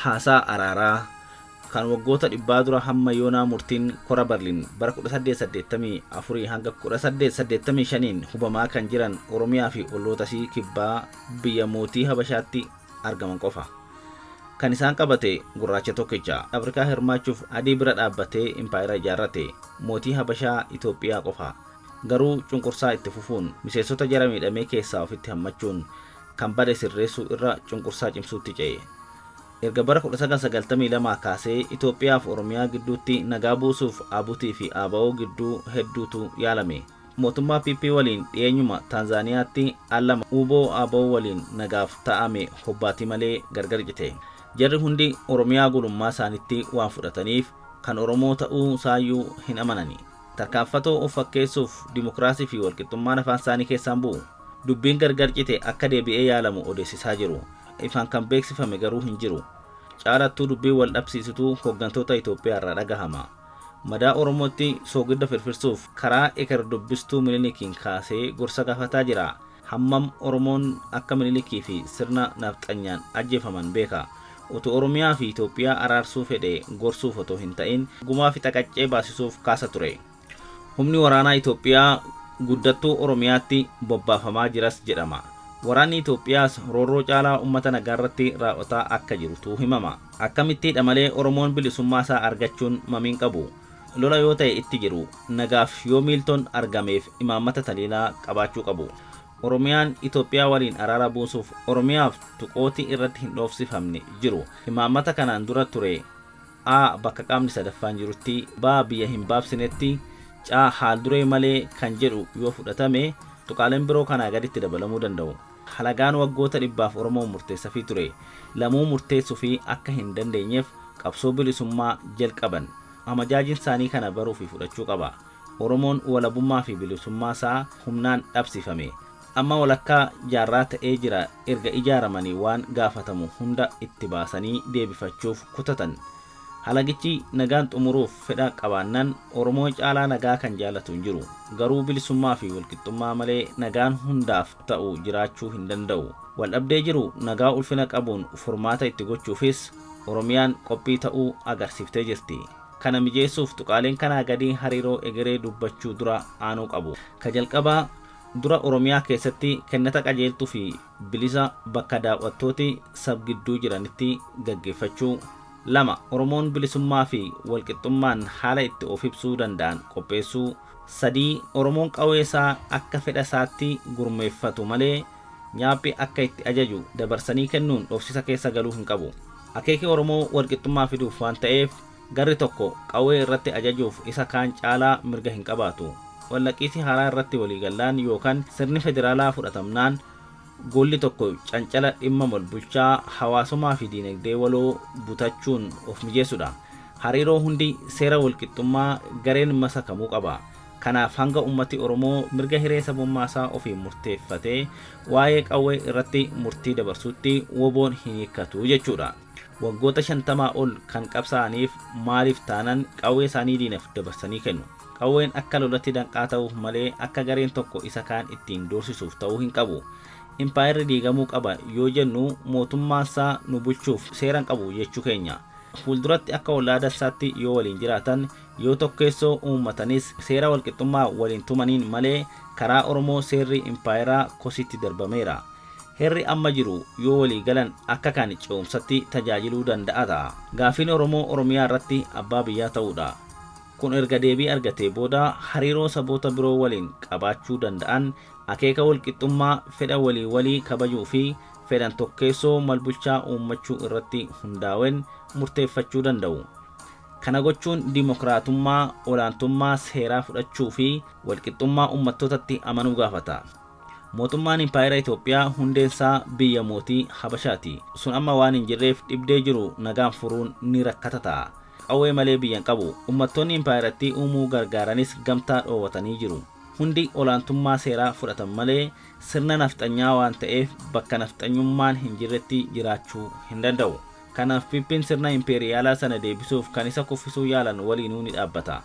Haasaa araaraa kan waggoota dhibbaa dura hamma yoonaa murtiin kora Barliin bara 1884 hanga 1885n hubamaa kan jiran Oromiyaa fi olloota isii kibbaa biyya mootii Habashaatti argaman qofa. Kan isaan qabate gurraacha tokkicha. Afrikaa hirmaachuuf adii bira dhaabbatee impaayera ijaarrate. Mootii Habashaa Itoophiyaa qofa. Garuu cunqursaa itti fufuun miseensota jara miidhamee keessaa ofitti hammachuun kan bade sirreessuu irra cunqursaa cimsuutti ce'e. Erga bara 1992 kaasee Itoophiyaa fi Oromiyaa gidduutti nagaa buusuuf ABUT fi ABO gidduu hedduutu yaalame. Mootummaa PP waliin dhiyeenyuma Taanzaaniyaatti al lama wbo abo waliin nagaaf taa'ame hobbaatii malee gargar cite. Jarri hundi Oromiyaa gulummaa saanitti waan fudhataniif kan Oromoo ta'uu saayyuu hin amanani. Tarkaanfatoo of fakkeessuuf dimokraasii fi walqixxummaan afaan saanii keessaa hin bu'u. Dubbiin gargar cite akka deebi'ee yaalamu odeessisaa jiru. Ifaan kan beeksifame garuu hin jiru. Caalattuu dubbiin wal dhabsiisutu hoggantoota Itoophiyaa irraa dhagahama. Madaa Oromootti soogidda firfirsuuf karaa eker dubbistuu Minilikiin kaasee gorsa gaafataa jira. Hammam Oromoon akka Minilikii fi sirna nafxanyaan ajjeefaman beeka. Utuu Oromiyaa fi Itoophiyaa araarsuu fedhee gorsuuf otoo hin ta'in gumaa fixa qaccee baasisuuf kaasa ture. Humni waraanaa Itoophiyaa guddattuu Oromiyaatti bobbaafamaa jiras jedhama. Waraanni Itoophiyaas roorroo caalaa ummata nagaarratti raaw'ataa akka jirutu himama. Akkamittiidha malee Oromoon bilisummaa isaa argachuun mamii hin qabu. Lola yoo ta'e itti jiru. Nagaaf yoo miilton argameef imaammata taliilaa qabaachuu qabu. Oromiyaan Itoophiyaa waliin araara buusuuf Oromiyaaf tuqooti irratti hin dhoofsifamne jiru. Imaammata kanaan dura ture A. Bakka qaamni sadaffaan jirutti B. Biyya hin baabsinetti C. Haalduree malee kan jedhu yoo fudhatame tuqaaleen biroo kanaa gaditti dabalamuu danda'u. Halagaan waggoota dhibbaaf Oromoon murteessafii ture lamuu murteessufii akka hin dandeenyeef qabsoo bilisummaa jalqaban. Amajaajiin saanii kana baruu fi fudhachuu qaba. Oromoon walabummaa fi bilisummaa saa humnaan dhabsiifame. Amma walakkaa jaarraa ta'ee jira erga ijaaramanii waan gaafatamu hunda itti baasanii deebifachuuf kutatan. Halagichi nagaan xumuruuf fedha qabaannan Oromoo caalaa nagaa kan jaalatu hin jiru. Garuu bilisummaa fi walqixxummaa malee nagaan hundaaf ta'u jiraachuu hin danda'u. Waldhabdee jiru nagaa ulfina qabuun furmaata itti gochuufis Oromiyaan qophii ta'uu agarsiiftee jirti. Kana mijeessuuf tuqaaleen kanaa gadii hariiroo egeree dubbachuu dura aanuu qabu. Ka jalqabaa, dura Oromiyaa keessatti kennata qajeeltuu fi bilisa bakka daaw'attooti sab-gidduu jiranitti gaggeeffachuu. 2, Oromoon bilisummaa fi walqixxummaan haala itti of ibsuu danda'an qopheessuu. 3, Oromoon qawwee isaa akka fedha isaatti gurmeeffatu malee nyaaphi akka itti ajaju dabarsanii kennuun dhoofsisa keessa galuu hin qabu. Akeeki Oromoo walqixxummaa fiduuf waan ta'eef garri tokko qawwee irratti ajajuuf isa kaan caalaa mirga hin qabaatu. Wallaqiisi haaraa irratti waliigallaan yookan sirni federaalaa fudhatamnaan golli tokko cancala dhimma malbulchaa, hawaasomaa fi diinagdee waloo butachuun of mijeessu dha. Hariiroo hundi seera walqixxummaa gareen masakamuu qaba. Kanaaf hanga ummati Oromoo mirga hiree sabummaa saa ofiin murteeffatee waa'ee qawwee irratti murtii dabarsuutti WBOn hin hiikkatu jechuu dha. Waggoota shantamaa ol kan qabsaa'aniif maaliif taanan qawwee saanii diinaf dabarsanii kennu. Qawween akka lolatti danqaa ta'uuf malee akka gareen tokko isa kaan ittiin doorsisuuf ta'uu hin qabu. Empayerri diigamuu qaba yoo jennu mootummaan saa nu bulchuuf seera hin qabu jechuu keenya. Fuulduratti akka ollaa dansaatti yoo waliin jiraatan, yoo tokkeessoo uummatanis seera walqixxummaa waliin tumaniin malee karaa Oromoo seerri empayeraa kosiitti darbameera. Heerri amma jiru yoo walii galan akka kan ce'umsatti tajaajiluu danda'a ta'a. Gaafiin Oromoo Oromiyaa irratti abbaa biyyaa ta'uu dha. Kun erga deebii argatee booda hariiroo saboota biroo waliin qabaachuu danda'an akeeka walqixxummaa, fedha walii walii kabajuu fi fedhan tokkeessoo malbulchaa uummachuu irratti hundaawen murteeffachuu danda'u. Kana gochuun dimokraatummaa, olaantummaa seeraa fudhachuu fi walqixxummaa ummattootatti amanuu gaafata. Mootummaan Impaayera Itophiyaa hundeen saa biyya mootii Habashaati. Sun amma waan hin jirreef dhibdee jiru nagaan furuun ni rakkata ta'a. Qawwee malee biyya hin qabu. Ummattoonni impayerattii uumuu gargaaranis gamtaa dhoowwatanii jiru. Hundi olaantummaa seeraa fudhatan malee sirna nafxanyaa waan ta'eef bakka nafxanyummaan hin jirretti jiraachuu hin danda'u. Kanaaf PPn sirna impeeriyaalaa sana deebisuuf kan isa kuffisuu yaalan waliinuu ni dhaabbata.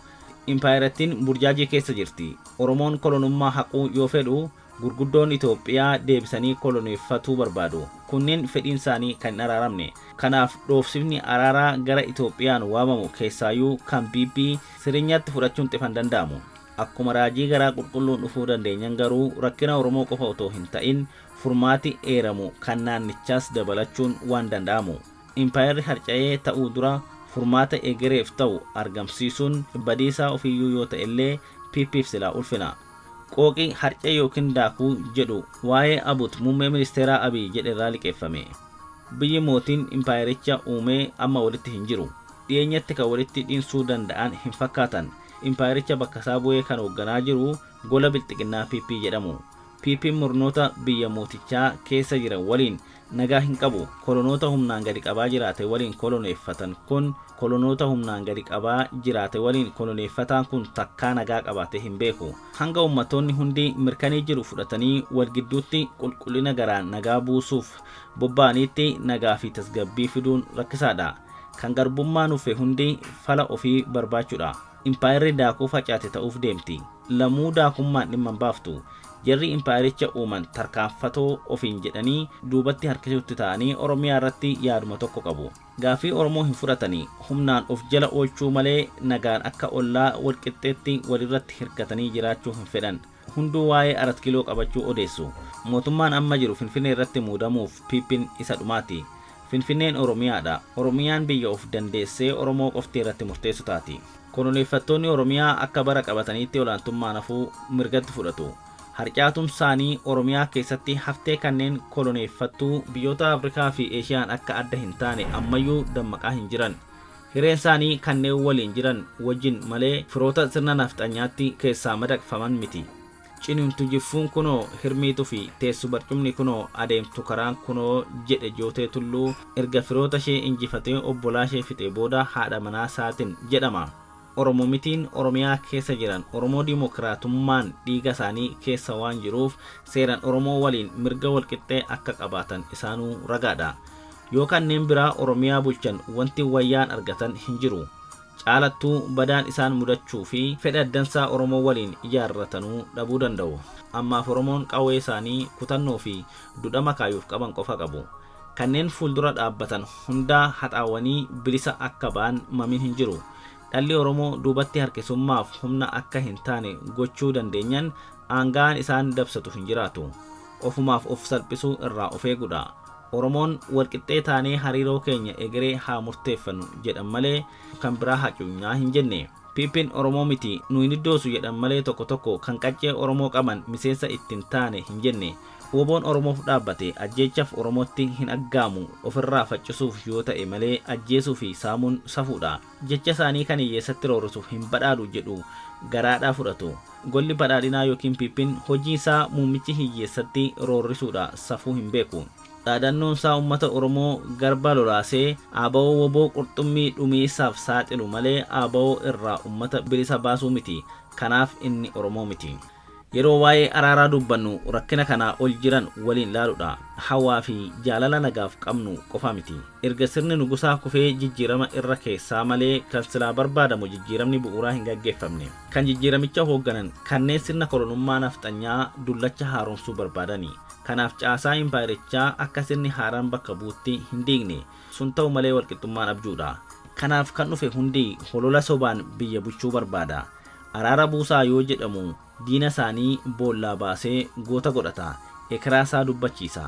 Impaayerattiin burjaajii keessa jirti. Oromoon kolonummaa haquu yoo fedhu gurguddoon Itoophiyaa deebisanii koloneeffatuu barbaadu. Kunneen fedhiin isaanii kan hin araaramne. Kanaaf dhoofsifni araaraa gara Itoophiyaan waamamu keessaayyuu kan PP sireenyaatti fudhachuun xifan danda'amu. Akkuma raajii garaa qulqulluun dhufuu dandeenyan garuu rakkina Oromoo qofa otoo hin ta'in furmaati eeramu kan naannichaas dabalachuun waan danda'amu. Impaayerri harca'ee ta'uu dura furmaata egereef ta'u argamsiisuun badiisaa ofiiyyuu yoo ta'ellee PPf silaa ulfina. Qooqi harcee yookiin daakuu jedhu waa'ee Abut muummee ministeeraa Abiy jedhe irraa liqeeffame. Biyyi mootiin impaayericha uumee amma walitti hin jiru. Dhiyeenyatti kan walitti dhiinsuu danda'an hin fakkaatan. Impaayericha bakka isaa bu'ee kan hoogganaa jiru gola bilxiqinnaa PP jedhamu. PP murnoota biyya mootichaa keessa jiran waliin nagaa hin qabu. Kolonoota humnaan gadi qabaa jiraate waliin koloneeffatan kun kolonoota humnaan gadi qabaa jiraate waliin koloneeffataan kun takkaa nagaa qabaatee hin beeku. Hanga uummattoonni hundi mirkanii jiru fudhatanii wal gidduutti qulqullina garaan nagaa buusuuf bobba'aniitti nagaa fi tasgabbii fiduun rakkisaadha. Kan garbummaa nufe hundi fala ofii barbaachuudha. Impaayerri daakuu facaate ta'uuf deemti. Lamuu daakummaan dhimma hin baaftu. Jarri impaayericha uuman tarkaanfatoo ofiin jedhanii duubatti harkisuutti ta'anii Oromiyaa irratti yaaduma tokko qabu. Gaaffii Oromoo hin fudhatanii humnaan of jala oolchuu malee nagaan akka ollaa walqixxeetti walirratti hirkatanii jiraachuu hin fedhan. Hunduu waa'ee Arat Kiiloo qabachuu odeessu. Mootummaan amma jiru Finfinnee irratti muudamuuf PP'n isa dhumaati. Finfinneen Oromiyaadha. Oromiyaan biyya of dandeessee Oromoo qofti irratti murteessu taati. Koloneeffattoonni Oromiyaa akka bara qabataniitti olaantummaan hafuu mirgatti fudhatu. Harcaatuun isaanii Oromiyaa keessatti haftee kanneen koloneeffattuu biyyoota Afrikaa fi Eeshiyaan akka adda hin taane ammayyuu dammaqaa hin jiran. Hireen isaanii kanneen waliin jiran wajjin malee firoota sirna nafxanyaatti keessaa madaqfaman miti. Ciniintu jiffuun kunoo hirmiitu fi teessu barcumni kunoo adeemtu karaan kunoo jedhe Jootee Tulluu erga firoota ishee injifatee obbolaa ishee fixee booda haadha manaa isaatiin jedhama. Oromoo mitiin Oromiyaa keessa jiran Oromoo dimokiraatummaan dhiiga isaanii keessa waan jiruuf seeraan Oromoo waliin mirga walqixxee akka qabaatan isaanuu ragaadha. Yoo kanneen biraa Oromiyaa bulchan wanti wayyaan argatan hin jiru. Caalattuu badaan isaan mudachuu fi fedha dansaa Oromoo waliin ijaarratanuu dhabuu danda'u. Ammaaf Oromoon qawwee isaanii kutannoo fi dudhama kaayuuf qaban qofa qabu. Kanneen fuuldura dhaabbatan hundaa haxaawanii bilisa akka ba'an mamiin hin jiru. Dhalli Oromoo duubatti harkisummaaf humna akka hin taane gochuu dandeenyan aangaan isaan dabsatu hin jiraatu. Ofumaaf of salphisuu irraa of eeguudha. Oromoon walqixxee taanee hariiroo keenya egeree haa murteeffannu jedhan malee kan biraa hacuunyaa hin jenne. PP'n Oromoo miti nu hin iddoosu jedhan malee tokko tokko kan qaccee Oromoo qaban miseensa ittiin taane hin jenne. Woboon Oromoof dhaabbate ajjeechaaf Oromootti hin aggaamu ofirraa faccisuuf yoo ta'e malee ajjeesuu fi saamuun safuudha. Jecha isaanii kan hiyyeessatti roorrisuuf hin badhaadhu jedhu garaadhaa fudhatu. Golli badhaadhinaa yookiin PP'n hojii isaa muummichi hiyyeessatti roorrisuudha safuu hin beeku. Dhaadannoon isaa uummata Oromoo garba lolaasee ABO woboo qurxummii dhumiisaaf saaxilu malee ABO irraa uummata bilisa baasuu miti. Kanaaf inni Oromoo miti. Yeroo waa'ee araaraa dubbannu rakkina kanaa ol jiran waliin laaluudha. Hawaa fi jaalala nagaaf qabnu qofa miti. Erga sirni nugusaa kufee jijjiirama irra keessaa malee kan silaa barbaadamu jijjiiramni bu'uuraa hin gaggeeffamne. Kan jijjiiramicha hoogganan kanneen sirna kolonummaa nafxanyaa dullacha haaromsuu barbaadani. Kanaaf caasaa impaayerichaa akka sirni haaraan bakka buutti hin diigne. Sun ta'u malee walqixxummaan abjuudha. Kanaaf kan dhufe hundi holola sobaan biyya bulchuu barbaada. Araara buusaa yoo jedhamu diina isaanii boollaa baasee goota godhata. Ekeraa isaa dubbachiisa.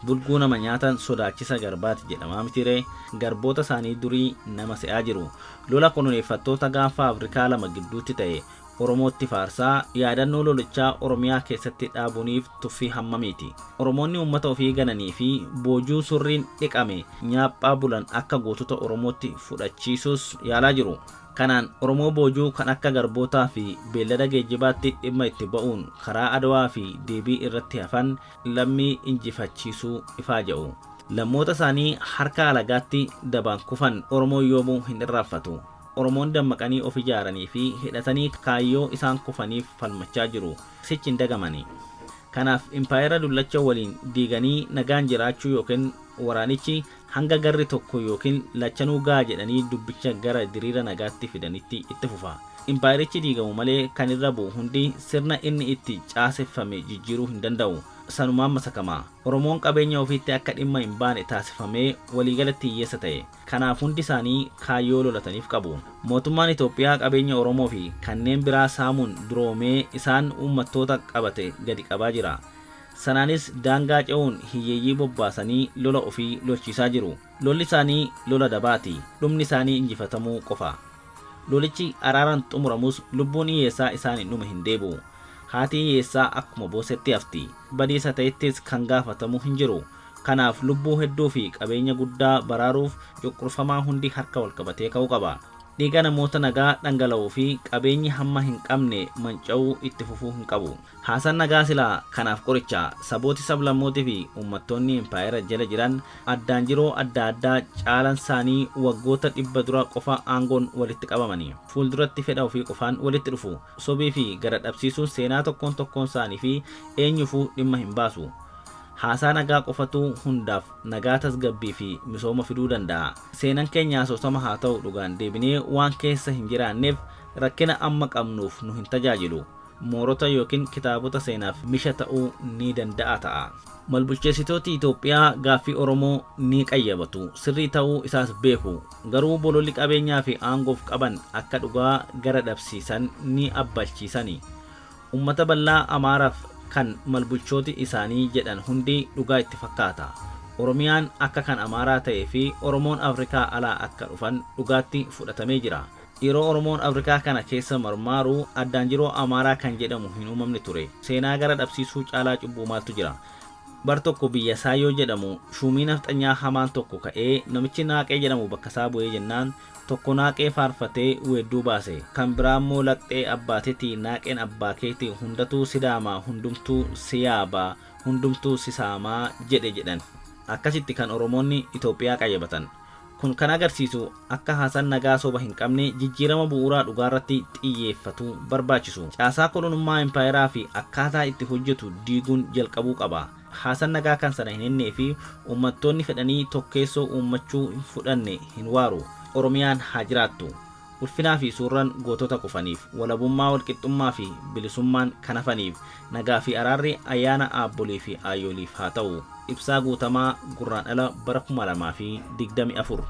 Bulguu nama nyaatan sodaachisa garbaati jedhamaa mitiree garboota isaanii durii nama se'aa jiru. Lola koloneeffattoota gaanfa Afrikaa lama gidduutti ta'e Oromootti faarsaa yaadannoo lolichaa Oromiyaa keessatti dhaabuuniif tuffii hammamiiti. Oromoonni uummata ofii gananii fi boojuu surriin dhiqame nyaaphaa bulan akka gootota Oromootti fudhachiisuus yaalaa jiru. Kanaan Oromoo boojuu kan akka garbootaa fi beellada geejjibaatti dhimma itti ba'uun karaa Adawaa fi deebii irratti hafan lammii injifachiisuu ifaa jedhu. Lammoota isaanii harka alagaatti dabaan kufan Oromoo yoomuu hin irraanfatu. Oromoon dammaqanii of ijaaranii fi hidhatanii kaayyoo isaan kufaniif falmachaa jiru. Sichi hin dagamani. Kanaaf impaayera dullacha waliin diiganii nagaan jiraachuu yookiin waraanichi hanga garri tokko yookiin lachanuu gaa jedhanii dubbicha gara diriira nagaatti fidanitti itti fufa. Impaayerichi diigamu malee kan irra bu'u hundi sirna inni itti caaseffame jijjiiruu hin danda'u. Sanumaan masakama. Oromoon qabeenya ofiitti akka dhimma hin baane taasifamee waliigalatti hiyyeessa ta'e. Kanaaf hundi isaanii kaayyoo lolataniif qabu. Mootummaan Itoophiyaa qabeenya Oromoo fi kanneen biraa saamuun duroomee isaan uummattoota qabate gadi qabaa jira. Sanaanis daangaa ce'uun hiyyeeyyii bobbaasanii lola ofii lolchiisaa jiru. Lolli isaanii lola dabaati. Dhumni isaanii injifatamuu qofa. Lolichi araaraan xumuramus lubbuun hiyyeessaa isaaniin dhume hin deebi'u. Haati hiyyeessaa akkuma boosetti hafti. Badiisa ta'ettis kan gaafatamu hin jiru. Kanaaf lubbuu hedduu fi qabeenya guddaa baraaruuf cunqurfamaa hundi harka wal qabatee ka'uu qaba. Dhiiga namoota nagaa dhangala'uu fi qabeenyi hamma hin qabne manca'uu itti fufuu hin qabu. Haasaan nagaa silaa kanaaf qoricha. Sabooti sablammootii fi uummattoonni impaayera jala jiran addaan jiroo adda addaa caalan isaanii waggoota 100 dura qofa aangoon walitti qabamani. Fuulduratti fedha ofii qofaan walitti dhufu. Sobii fi gara dhabsiisuun seenaa tokkoon tokkoon isaanii fi eenyufuu dhimma hin baasu. Haasaa nagaa qofatu hundaaf nagaa, tasgabbii fi misooma fiduu danda'a. Seenan keenya asoosama haa ta'u dhugaan deebinee waan keessa hin jiraanneef rakkina amma qabnuuf nu hin tajaajilu. Moorota yookiin kitaabota seenaaf misha ta'uu ni danda'a ta'a. Malbulcheessitooti Itoophiyaa gaaffii Oromoo ni qayyabatu, sirrii ta'uu isaas beeku. Garuu bololli qabeenyaa fi aangoof qaban akka dhugaa gara dhabsiisan ni abbalchiisani. Ummata ballaa Amaaraaf kan malbulchooti isaanii jedhan hundi dhugaa itti fakkaata. Oromiyaan akka kan Amaaraa ta'ee fi Oromoon Afrikaa alaa akka dhufan dhugaatti fudhatamee jira. Yeroo Oromoon Afrikaa kana keessa marmaaru addaan jiroo Amaaraa kan jedhamu hin uumamne ture. Seenaa gara dhabsiisuu caalaa cubbuu maaltu jira? Bar tokko biyya Saayyoo jedhamu shuumii nafxanyaa hamaan tokko ka'ee namichi Naaqee jedhamu bakka isaa bu'ee jennaan tokko Naaqee faarfatee weedduu baase. Kan biraa immoo laqxee abbaatetii Naaqeen abbaa keeti hundatuu si daamaa hundumtuu si yaabaa hundumtuu si saamaa jedhe jedhan. Akkasitti kan Oromoonni Itoophiyaa qayyabatan. Kun kan agarsiisu akka haasaan nagaa soba hin qabne jijjiirama bu'uuraa dhugaarratti xiyyeeffatu barbaachisu. Caasaa kolonummaa impaayeraa fi akkaataa itti hojjetu diiguun jalqabuu qaba. Haasaan nagaa kan sana hin hennee fi uummattoonni fedhanii tokkeessoo uummachuu hin fudhanne hin waaru. Oromiyaan haa jiraattu. Ulfinaa fi suurran gootota kufaniif, walabummaa, walqixxummaa fi bilisummaan kan hafaniif, nagaa fi araarri ayyaana aabbolii fi aayyoliif haa ta'u. Ibsaa Guutamaa, Gurraandhala bara 2024.